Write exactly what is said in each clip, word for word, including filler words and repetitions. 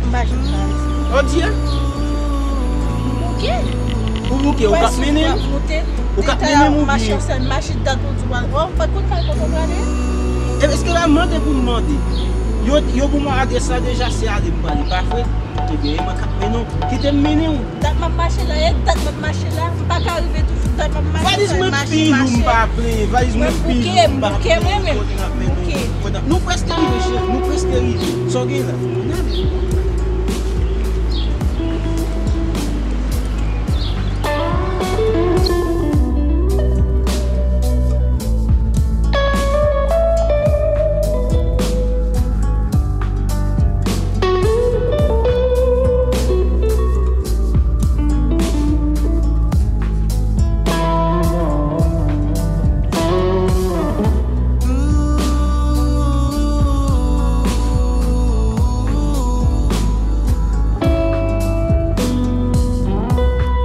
M pa janm pale. Odye? M bouke. Ou bouke, ou k ap mennen m? Ou k ap mennen m oubyen? Mache, sèl mache dat ou di w al. Ou pa t konn kay kote w prale? E èske l a mande pou m mande? Yo, yo ban mwen adrès la deja, se ale m prale, pa vre? Ebyen, e mwen k ap mennen w. Kite m mennen w. Dat m ap mache la, e dat m ap mache la, m pa ka rive toujou, dat m ap mache, mache, mache. Valiz mwen pi lou, m pa plenyen, valiz mwen pi lou, m pa plenyen. Kote n ap mennen w? Kote n ap, nou prèske rive, cheri, nou prèske rive. Sa w gen la? Ann ale.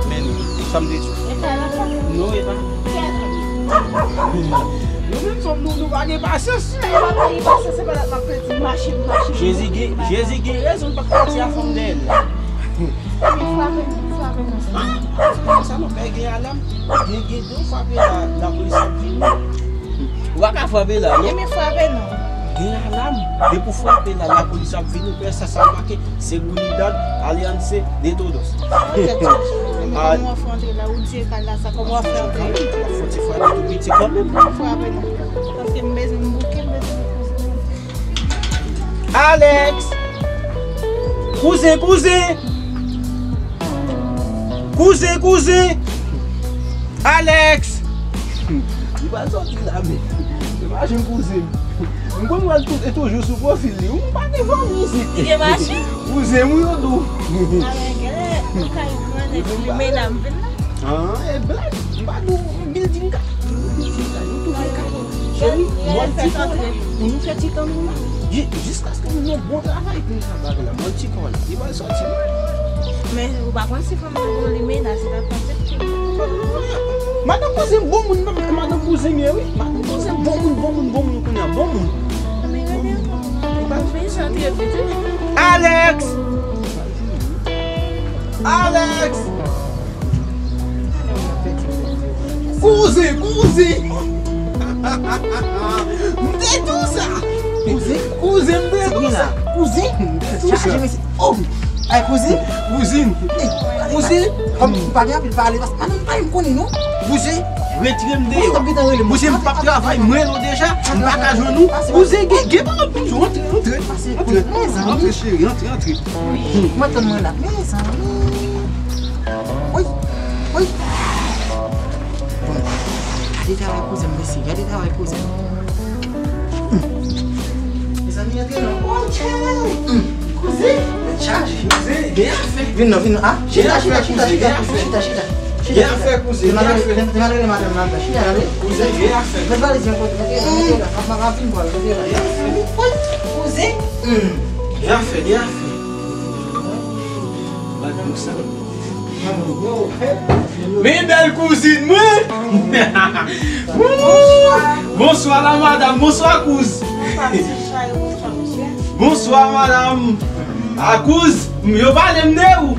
Men, sa m te di w. Non, e pa. Nou menm fanm, nou, nou pa gen pasyans. Jezi gen, Jezi gen rezon l pa t pati a fanm dèyè l la. Epi frape nou, frape nou. Ah, se pa sa non, pè gen alam. Gen, gen de w frape la, lapolis ap vini. Ou pa ka frape la, non? Epi frape nou. Gen alam. Depi w frape la, lapolis ap vini. Pè sa, sa make Seguridad Alianza de Todos. Kòman w ap fè antre la? Ou di e kay la sa, kòman w ap fè antre? W ap fè ti frape tou piti kanmenm. Frape nou. Paske m bezwen m bouke, m bezwen m bouke. Alex! Kouzen, kouzen! Kouzen, kouzen! Alex! Li pral sòti la, men. Imajine kouzen. M konn wè l tou, e toujou sou pwofil li. Ou pa gen fanmi isit. Li gen machin? Kouzen m wi, yo di w. Alè, genlè, nou kay grannèg, li mennen m vin la. Ah, e blag. M pa di w, yon bilding ka. Yon bilding ka, nou tounen kay. Cheri, mwen di w la, pou nou fè ti tan nou la. Ji-, jiskaske nou nan bon travay pou nou fè bagay la. Mwen di w la, li pral sòti. Men, ou pa konn si fanm nan gon limena, se pa panse. Madanm kouzen bon moun, madanm kouzen m ye, wi. Madanm kouzen bon moun, bon moun, bon moun, kounye a, bon moun. Alex! Alex! Kouzen, kouzen! M te di w sa! Kouzen? Kouzen, m te di w sa! Kouzen? M te di w sa! Chaje, mesye. Oh! Ay, kouzin? Kouzin. Ey, kouzin, kòm m pa gen anpil pale, paske madanm pa menm konnen non. Kouzin. Retire m deyò. Kouzin, m p ap travay, m rele w deja, m pa ka jwenn ou. Kouzin, gen, gen pa anpil jou, antre, antre. Antre, antre, cheri, antre, antre. Mwen tann mwen la, mezanmi. Wi, wi. Bon, gade travay kouzin m, mesye, gade travay kouzin m. Mezanmi, antre non. Oh, cheri. Kouzen. Tèt chaje. Kouzen, gen afè. Vin non, vin non. Ah, chita, chita, chita, chita, chita, chita. Gen afè, kouzen, gen afè. Demal rele madanm nan, chita, tande. Kouzen, gen afè. Met valiz mwen kote, mete, mete la. M ap, m ap vin bò, mete la. Gen afè. Wi, kouzen. Gen afè, gen afè. Madanm sa. Men bèl kouzin mwen! Bonswa la madanm, bonswa kouz! Bonswa madanm! A kouz, yo pale m de ou!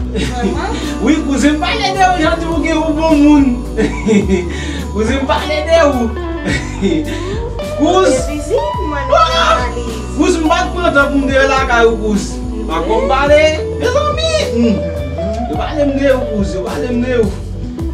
Wi kouz, m pale de ou, jan di ou gen ou bon moun! Kouz, m pale de ou! Kouz! Kouz, m pa t pran tan pou m te lakay ou kouz! Pa konn pale, mezanmi! Yo pale m de ou, kouz, yo pale m de ou.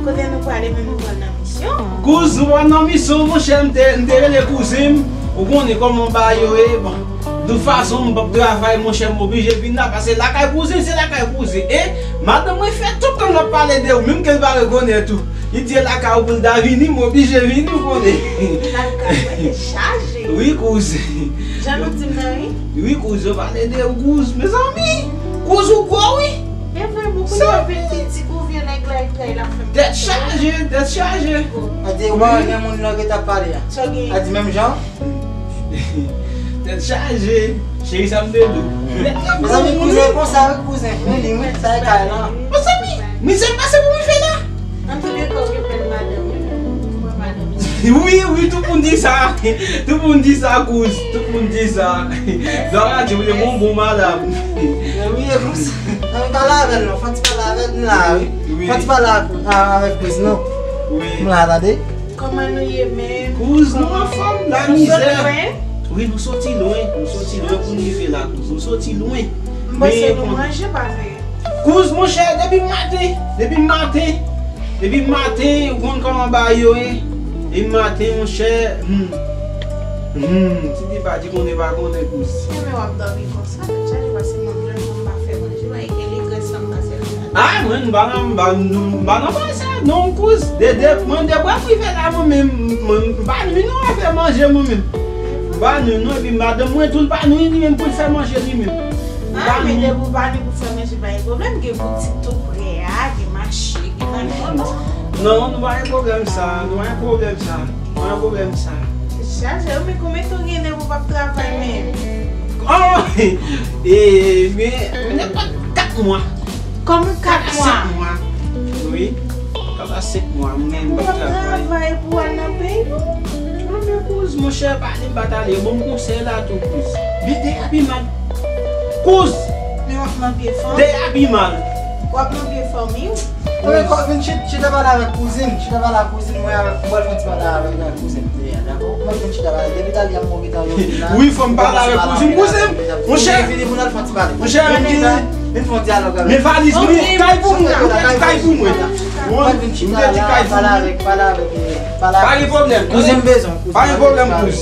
Kote nou prale, men nou pral nan misyon. Kouz, nou pral nan misyon, monchè, m te, m te rele kouzin m, ou konnen kòman bagay yo ye, bon. Tout fason, m p ap travay, monchè, m oblije vin la, paske lakay kouzin, se lakay kouzin. E, madanm mwen fè tout tan l ap pale de ou, menm ke l pa rekonèt ou. Li di e lakay ou pou l ta vini, m oblije vini, ou konnen. Lakay mwen te chaje. Wi, kouz. Jan nou di m nan, wi. Wi, kouz, yo pale de ou, kouz. Mezanmi, kouz ou gwo, wi. E vre, bon, kounye a vin piti pou vye nèg la, epi la, l ap fè m. Tèt chaje, tèt chaje. A di, ou pa wè gen moun nan ki t ap pale a. Sa w gen? A di menm jan? Tèt chaje. Cheri, sa m te di w. Mezanmi, kouzen konsa, wi, kouzen. Men li, wi, sa e kay la. Mezanmi, mizè m pase pou mwen fè la. An tou de ka, w gen bèl madanm, wi. Mwen madanm. Wi, wi, tout moun di sa. Tout moun di sa, kouz. Tout moun di sa. Dora di, ou te bon, bon madanm. Wi, kouz. Non, pale avè l non. Fò ti pale avè l la, wi. Fò ti pale avè kouz non. Wi. M la, tande. Kòman nou ye menm? Kouz, nou anfòm, la mizè. Wi, nou soti lwen. Nou soti lwen pou n rive la, kouz. Nou soti lwen. M panse nou manje, pa vre? Kouz, monchè, depi maten, depi maten, depi maten, ou konn kòman bagay yo ye. Depi maten, monchè, hmm. Hmm, ti di pa di konnen pa konnen, kouz. Enben w ap dòmi konsa, tèt chaje, paske mwen menm, mwen pa fè manje, mwen gen legrès nan m pase l. Ah, mwen, m pa nan, m pa, m pa nan bagay sa, non, kouz. De, de, mwen, de, mwen, m rive la, mwen menm, mwen, m pa nwi non, afè manje, mwen menm. M pa nwi non, epi madanm mwen tou, l pa nwi li menm pou l fè manje li menm. Ah, men depi w pa nwi pou fè manje, pa gen pwoblèm, gen boutik tou prè a, gen mache, gen bagay. Non, nou pa gen pwoblèm sa, nou pa gen pwoblèm sa, nou pa gen pwoblèm sa. Chaje, men konbyen tan w gen depi w p ap travay menm? Oh, e, men, men nenpòt kat mwa. Kòman kat mwa? Senk mwa. Wi. Kaba senk mwa, m gen m pa travay. Travay pou al nan peyi nou. Mwen men kouz, monchè, pa di m pa t ale, yo ban m konsèy la tou, kouz. Men deya pi mal. Kouz! Men w ap nan pye fanm? Deya pi mal. W ap nan pye fanmi w? Mwen, vin chita pale avèk kouzin, chita pale ak kouzin mwen, avèk, mwen pral fè yon ti pale avèk, avèk kouzin m deya, dakò? Mwen vin chita pale, depi talè a m ap gen tan yo vin la. Wi, fò m pale avèk kouzin, kouzin, monchè. Vini pou n al fè yon ti pale. Monchè, vin, vin fè yon dyalòg avèk. Men valiz mwen, kay pou mwen, ou te di kay pou mwen. Mwen vin chita la, pale avèk, pale avèk, pale avèk. Pa gen pwoblèm, kouzin. Pa gen pwoblèm, kouz.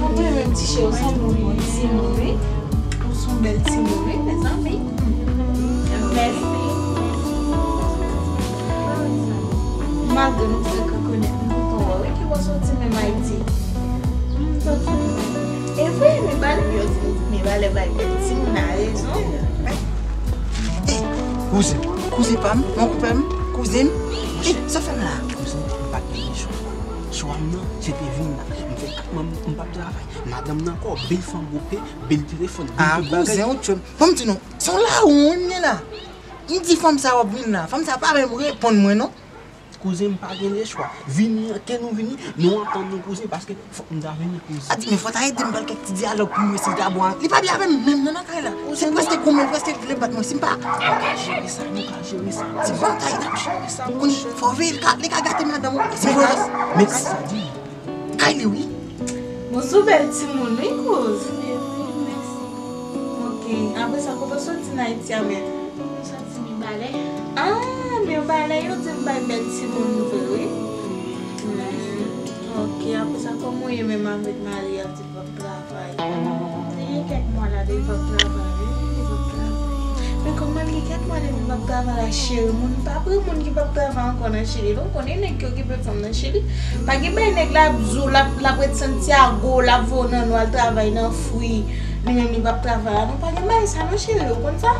Mwen menm ti cheri, ou se yon bon timoun, wi. Ou se yon bèl timoun, wi, mezanmi. Mèsi. Malgre nou fenk rekonèt nou, tonton wè, wi, ki bò soti menm Ayiti. M soti. E vre, men ba lè yo di, men ba lè bay bèl timoun nan rezon. Ey, kouzen, kouzen pa m, mon konpè m, kouzen m. Ey, sa fè m la? Kouzen, m pa t gen chwa. Chwa m nan, se te vin la. M fè kat mwa m pa t travay. Madanm nan ankò, bèl fanm bouke, bèl telefòn, bèl tout bagay. Ah, kouzen, ou tchwe m. Bon, m di nou, se yon lawon wi m ye la. M di fanm sa w ap vin la. Fanm sa pa menm reponn mwen non. Kouzen, m pa gen lechwa. Vini an, ke nou vini, nou antann nou kouzen, paske fòk m ta vini kouzen. A di, men fò ta ede m ba l kèk ti dyalòg pou m wè si l ta bon. Li pa byen avè m menm nan nan kay la. Se prèske goumen l, prèske vle bat mwen. Si m pa. Nou ka jere sa, nou ka jere sa. Ti bantay n ap jere sa, monchè. Fò veye, li ka, li ka gate madanm ou. Se vòlè. Men kay sa di. Kay li wi. Bon, se yon bèl timoun wi, kouz. Wi, mèsi. Ok, apre sa, kote w soti nan Ayiti a menm? Mwen soti Mibalè. Ah, Mibalè, yo di m bay bèl timoun vre wi. Hmm, ok, apre sa, kòman w ye menm avèk mari a? Travay. Li gen kèk mwa la depi l p ap travay, wi, li p ap travay. Men kòman l gen kèk mwa depi l p ap travay la, cheri? Moun pa pran moun ki p ap travay ankò nan Chili, non. Ou konnen nèg ki okipe fanm nan Chili. Pa gen bay nèg la ap di w, l ap, l ap ret Santiago, l ap voye w nan nwa, l travay nan fri. Li menm li p ap travay la, non. Pa gen bay sa, non, cheri, ou konn sa?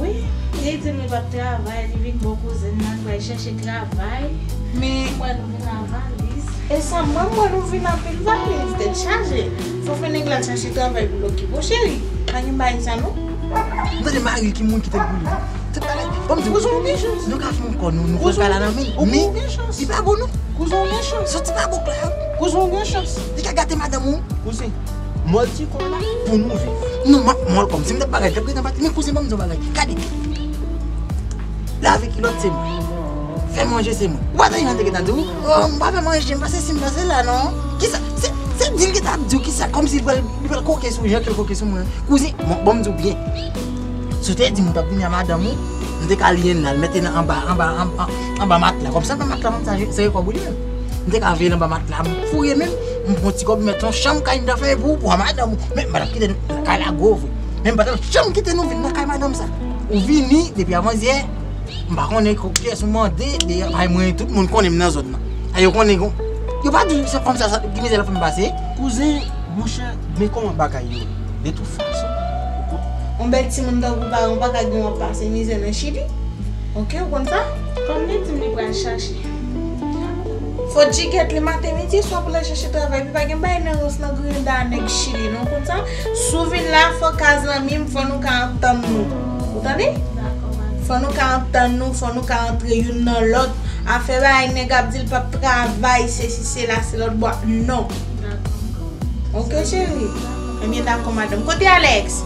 Wi, li di m li p ap travay, li vin bò kouzin nan, li pral chèche travay. Men. Mwen, nou vin avaliz. E sa, mwen, mwen, nou vin anpil valiz, tèt chaje. Fò fè nèg la chache travay pou l okipe w, cheri. Pa gen bagay sa, non. M tande mari l ki moun ki te boule. Se pa, bon, m di, nou ka fè ankò, nou, nou pral pale nan men, men, li pa bon, non. Kouzen, w gen chans. Soti pa bòk la. Kouzen, w gen chans. Li ka gate madanm ou. Kouzen, mòl ti kò la pou nou viv. Non, m ap mòl kò m. Si m t ap bagay, m t ap rete anba tè. Men kouzen, ban m di w bagay. Gade. Lave kilòt se mwen. Fè manje se mwen. Ou pa tande jan te gentan di w, oh, m pa fè manje, m pa sesi, m pa sela, non. Kisa? Se, se di l gentan ap di w kisa, kòmsi li pral, li pral koke sou jan ke l koke sou mwen. Kouzen, bon, bon, m di w byen. Si w te di m ou t ap vini a madanm ou, m te ka liyen l la, l mete l anba, anba, anba, anba matla. Kòmsi anba matla, fanm sa, se rekò pou li menm. M te ka veye l anba matla, m fouye men m, m pran ti kòb, m mete yon chanm kay m ta fè pou, pou a madanm ou. Men m pa t ap kite nou, kay la gwo vre. Men m pa t ap janm kite nou vin nan kay madanm sa. Ou vini, depi avanzyè, m pa konnen kiyès ou mande, de, bay mwen, tout moun konnen m nan zòn nan. A yo konnen, yo pa di se fanm sa, sa, ki mizè l ap fè m pase. Kouzen, monchè, men kòman bagay yo ye. De tout fason, ou konn. Yon bèl timoun tankou pa, ou pa ka gen w ap pase mizè nan Chili. Ok, ou konn sa? Kòm li di m li pral chache. Fò djigèt li maten, midi, swa pou l al chache travay, epi pa gen bagay nan rans nan granda nèg Chili, non, ou konn sa? Si w vin la, fò kaz lan minm, fò nou ka antann nou. Ou tande? Fò nou ka antann nou, fò nou ka antre youn nan lòt. Afè bagay nèg ap di l p ap travay, sesi, sela, se lòt bwa. Non. Oke, cheri. Ebyen, dakò, madanm. Kote Alex?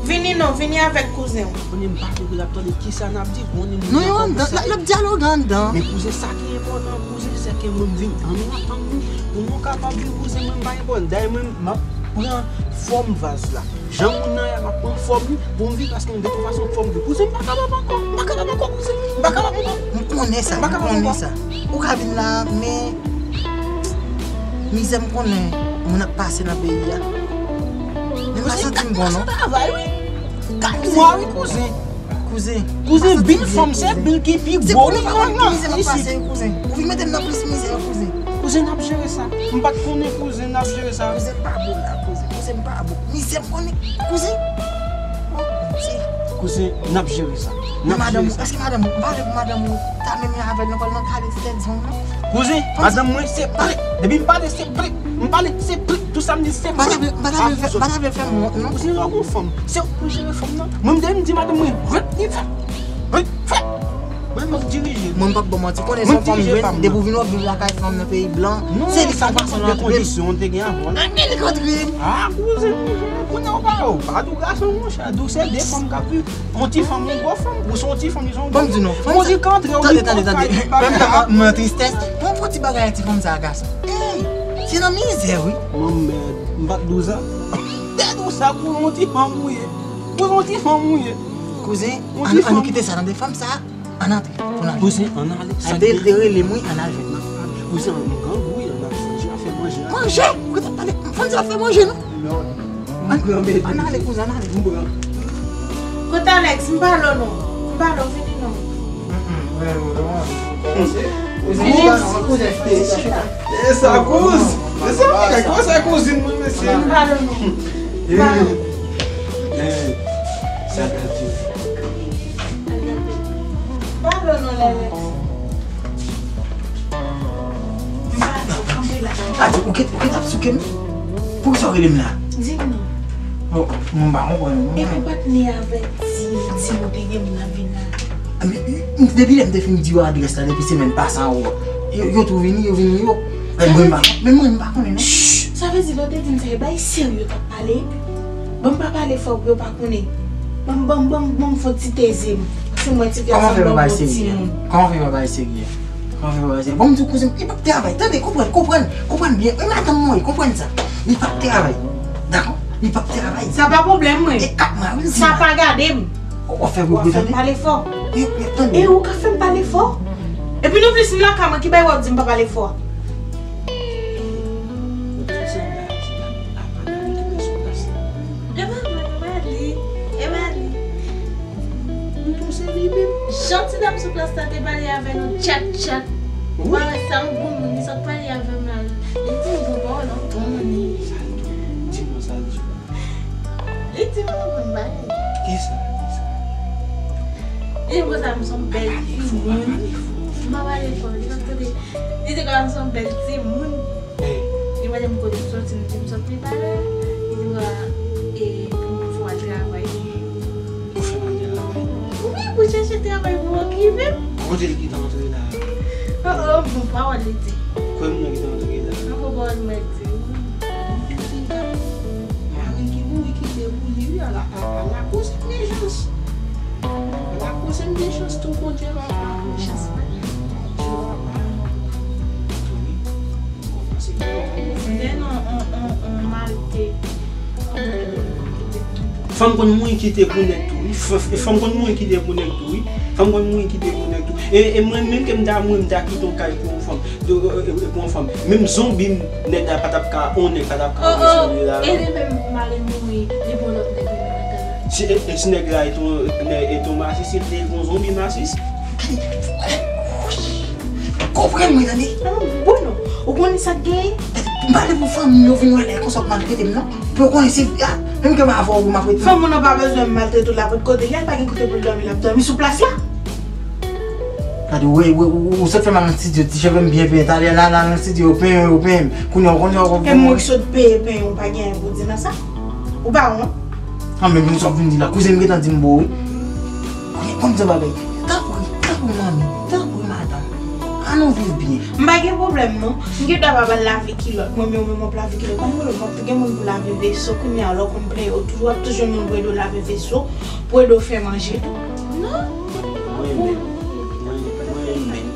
Vini non, vini avèk kouzen w. Konnen m pa twouve l ap tande kisa n ap di, konnen moun nan kòmanse. Non, yo anndan, l ap dyaloge anndan. Men kouzen, sa ki enpòtan, kouzen, se ke mwen m vin an nou antann nou. Pou nou kapab viv, kouzen, mwen m pa gen pwoblèm. Dayè mwen, m ap pran fòm vaz la. Jan moun nan ye a, m ap pran fòm li pou m viv, paske de tout fason fò m viv. Kouzen, m pa kapab ankò. M pa kapab ankò, kouzen. M pa kapab ankò. M konnen sa, m konnen sa. Ou ka vin la, men mizè m konnen moun ap pase nan peyi a. Men m pa santi m bon, non. Travay, wi. Kat mwa, wi, kouzen. Kouzen. Kouzen, bil fanm, se bil ki pi gwo, wi, nan isit. Kouzen, ou vin mete m nan plis mizè, kouzen. Kouzen, n ap jere sa. M pa t konnen, kouzen, n ap jere sa. Kouzen pa bon la, kouzen. Kouzen pa bon. Mizè m konnen. Kouzen. Oh, Bondye. Kouzen, n ap jere sa. N ap jere sa. Èske madanm ou, m pale pou madanm ou, ta menm jan avè l nan kòl nan kale tèt zong nan? Kouzen, madanm mwen se prik. Depi m pale se prik. M pale se prik. Tout sa m di se prik. M pa ta vle fè m wont, non. Kouzen, lè w gon fanm, se ou pou jere fanm nan. Mwen, m depi m di madanm mwen, ret, li fè. Ret, fè. Mwen, m ap dirije. Mwen, m p ap ba w manti. Konnen se yon fanm jwenn, depi w vin w ap viv lakay fanm nan peyi blan, se li k fè w pase nan tout. Kondisyon te gen avan. Ann li kontre m. Ah, kouzen, kouzen, kouzen, ou pa, ou pa tou gason, monchè. Dou se de fanm k ap viv. Yon ti fanm, yon gwo fanm. Ou se yon ti fanm, li se yon gwo fanm. Bon, m di non. Fanm sa, tande, tande, tande. Menm nan moman tristès, pran pou ti bagay a ti fanm sa a gason. Ey, se nan mizè, wi. Manmèd, m pa t di w sa. M te di w sa, pou yon ti fanm ou ye. Pou yon ti fanm ou ye. Kouzen, ann, ann nou kite sa, tande fanm sa. Ann antre, pou n ale. Kouzen, ann ale. Sa te, te rele m, wi, ann al jwenn li. Kouzen, m grangou, wi, ann al fè manje, fè manje. Manje? Ou te pale, fanm sa ap fè manje, non? Non. Ann, ann ale, kouzen, ann ale. M pran. Kote Alex? M pale w non. M pale w, vini non. Vini. Vini. E sa kouz? E sa, kòman sa kouzin mwen, mesye? M pale w non. M pale w. Sa gate. Pale non, Lèlè. M pa t ap kanpe la. Adi, ou ket, ou ket ap souke m? Poukisa w rele m la? Di m non. Oh, mwen pa konprann, mwen. E pou patnè avèti, di nou te gen moun ap vin la. Ah, men, m, depi lè m te fin di yo adrès la, depi semèn pase a, yo, yo tou vini, yo vini, yo. Men mwen, m pa, men mwen, m pa konnen, non. Sa vle di, lè w te di m sa, e bay serye w t ap pale? Bon, m pa pale fò pou yo pa konnen. Ban m, ban m, ban m, ban m fon ti teze m. Paske mwen ti gason, ban m yon ti moun. Kòman fè pa bay serye? Kòman fè pa bay serye? Kòman fè pa bay serye? Bon, m di w kouzen, li p ap travay. Tande, konprann, konprann, konprann byen. E madanm mwen ye, konprann sa. Li p ap travay. Dakò? Li p ap travay. Sa pa pwoblèm mwen. E kat mwa, wi, m di sa pa gade m. W ap fè m pale fò. E ou ka fè m pale fò. Epi non plis m lakay mwen, ki bay w ap di m pa pale fò? E pa mwen, e pa li, e pa li. Jan ti dam sou plas la te pale avè nou tchat tchat. Ou pa wè sa yon bon moun, li sot pale avè m la. Li di m bon pawòl, yon bon moun li ye. Sa l di w? Di mwen sa l di w. Li di m yon bon bagay. Kisa? Kisa? Li di m konsa m se yon bèl timoun. M pa pale fò, li pa tande. Li di konsa m se yon bèl timoun. Li mande m kote m soti, m di m sot Mibalè. Li di m, e, pou m fè w al travay. Ou fè m al travay? Wi, pou chèche travay pou okipe m. Kote l ki te antre la? Oh, oh, bon pawòl li di. Kwè m nan ki te antre la. Yon bon pawòl mwen di. Mari ki mouri kite pou li, wi, ala, ala, ala koze m gen chans. Ala koze m gen chans tou, Bondye papa. Chans pa gen. Bondye papa. Wi. Fanm konn mouri kite pou nèg tou, wi. F-, f-, fanm konn mouri kite pou nèg tou, wi. Fanm konn mouri kite pou nèg tou. E, e mwen menm ke m ta mouri, m ta kite yon kay pou yon fanm. De, e, e, e, pou yon fanm. Menm zonbi m, nèg la pa t ap ka, yon nèg pa t ap ka anpeche li la, non. E li menm mari mouri, li pran lòt nèg li menm nan kay la. Si, e, e si nèg la e ton, nèg, e ton masis, si l te yon zonbi masis. Konprann mwen, tande. Bon, non. Ou konnen sa k genyen? M pale pou fanmi m, yo vin wè lè konsa w maltrete m, non. Pou yo konnen se, ah, menm ke m avè w, m ap rete. Fanmi w nan pa bezwen m maltrete w, l ap ret kote l ye, l pa gen kote pou l dòmi, l ap dòmi sou plas la. Gade, ou, ou, ou, ou sot fè m al nan estidyo, ti cheve m byen penyen, talè la, la nan estidyo, yo penyen, yo penyen m. Kounye a, ou konnen, ou konnen. Kè m wi k sot peye penyen, ou pa gen anyen pou di nan sa? Ou pa wont? An, men, men sa w vin di la, kouzen m gentan di m bo wi. Kounye a, konn di bagay. Tanpri, tanpri, manmi, tanpri, madanm. Ann nou viv byen. M pa gen pwoblèm non. M gen dwa pa ba l lave kilòt. Mwen menm, mwen, m ap lave kilòt. Kòm mwen, m ap gen moun pou lave veso. Kounye a, lè w konn plenyen, w toujou ap toujou jwenn moun pou ede w lave veso, pou ede w fè manje tou. Non. Mwen menm, mwen, mwen menm, mwen menm,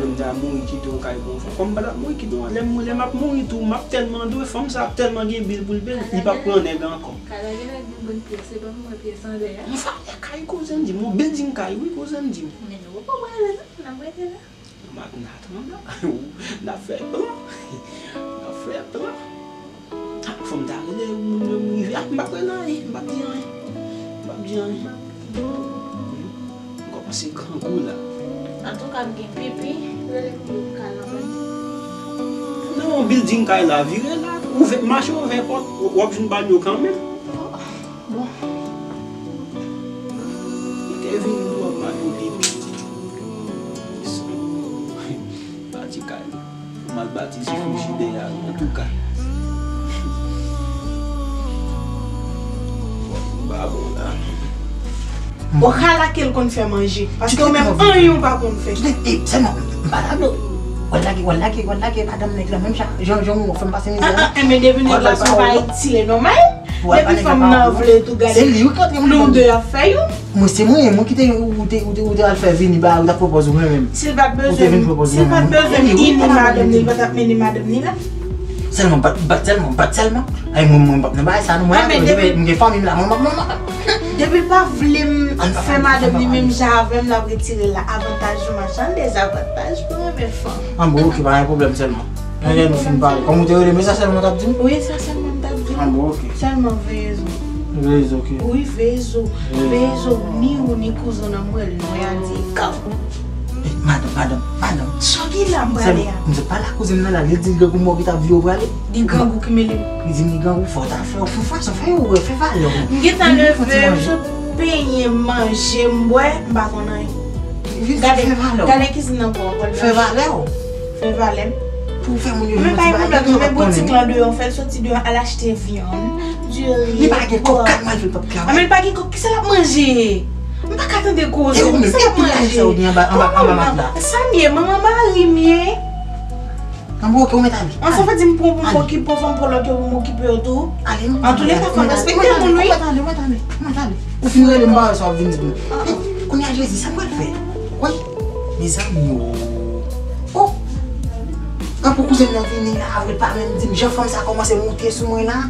m ta mouri kite yon kay pou yon fanm. Kòm m pa t ap mouri kite yon, lè m, lè m ap mouri tou, m ap tèlman dwe, fanm sa ap tèlman gen bil pou l peye, li p ap pran nèg ankò. Kay la gen nèg vin ban pyès, se pa mwen pyès anlè a. Yon valè kay, koze m di m, yon building kay, wi, koze m di m. Men nou poko prale non, n ap rete la. Maten atan la, n ap fè plan. N ap fè plan. Ah, fò m ta rele moun yo m rive. Ah, m p ap rele anyen, m p ap di anyen. M p ap di anyen. Hmm. M kòmanse grangou la. Antouka, m gen pipi, rele moun yo pou kay la. Non, yon building kay la, vire la. Ouvè, mache ouvè pòt, w ap jwenn banyo kanmenm. Bon. Li te vin pou w ap manipile m. Bati kay. Mal bati se frijidè a, antouka. Ba bon la. Bon, ka lage l konn fè manje. Paske ou menm, anyen ou pa konn fè. Sèlman, m pa la, w al lage, w al lage, w al lage madanm nèg la, menm jan, jan, jan ou fè m pase mizè a. Ah, ah, men depi nèg la se yon pa etile nòmal. Depi fanm nan vle tou gade. Se li wi k antre. Nou de ap fè youn. Mwen se mwen, mwen ki te, ou te, ou te, ou te al fè vini ba, ou t ap pwopoze ou mwen menm. Si l pa t bezwen, si l pa t bezwen ini madanm ni, li pa t ap mennen madanm ni la. Sèlman, bat, bat sèlman, bat sèlman. Ay, mwen, mwen, m p ap nan bagay sa, non, mwen, ah, men depi, m gen fanmi m la, mwen, mwen, mwen, mwen. Depi l pa vle m fè madanm ni menm jan avè m, l ap retire l la. Avantaj ou machann, dezavantaj pou renmen fanm. Ah, bon, ok, pa gen pwoblèm sèlman. Lè nou fin pale. Kòm ou te rele m, e sa sèlman w t ap di m? Wi, sa sèlman m t ap di w. Ah, bon, ok. Sèlman veye zo. Veye zo, ok. Wi, veye zo. Veye zo. Veye zo, ni ou, ni kouzen w nan mwen, lwen a di kaw. Eh, madanm, madanm, madanm. Sa w gen la m prale a? M sot pale ak kouzen m nan la, li di l gen grangou mò ki t ap vye w prale. Gen grangou ki mele m. Li di m li grangou, fò w ta fè, fè fason, fè yon wè, fè valè w. M gentan leve, m sot penyen, manje, m bwè, m pa konn anyen. Gade, gade kizin nan pou w. Fè valè w. Fè valè m. Pou w fè moun yo jwenn ti bagay, yo pa konnen. Men pa gen pwoblèm, men boutik lan deyò, fè l soti deyò, al achte vyann, diri, pwa. Li pa gen kòb, kat mwa l fè l p ap travay. Ah, men li pa gen kòb, kisa l ap manje? M pa ka tande koze. E ou menm, e pil lajan sa ou gen anba, anba, anba matla? Sa m ye, manman mari m ye. An bon, ok, ou mèt ale. An, sa vle di m pran pou m okipe, ou fè m pran lòt yo pou m okipe yo tou. Ale, non. Antoulèka, fò w respekte moun, wi. Ou mèt ale, ou mèt ale, ou mèt ale. Ou fin rele m pa wè sa w ap vin di m. Kounye a Jezi, sa m pral fè? Woy, mezanmi o. Oh! An pou kouzen m nan vini la, vre l pa menm di m jan fanm sa kòmanse moute sou mwen la.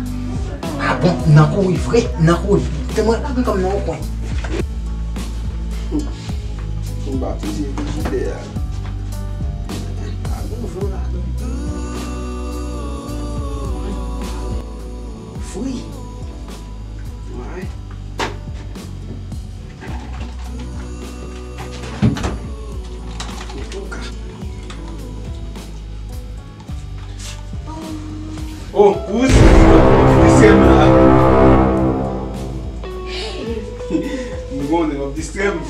Ah bon, m nan kouri vre, m nan kouri. Te mwen lage kò m nan yon kwen. M batize frijidè a. Pa gen van ladan. Fri. Mare. Antouka. Oh, pou distrè m la. Nou konnen w ap distrè m.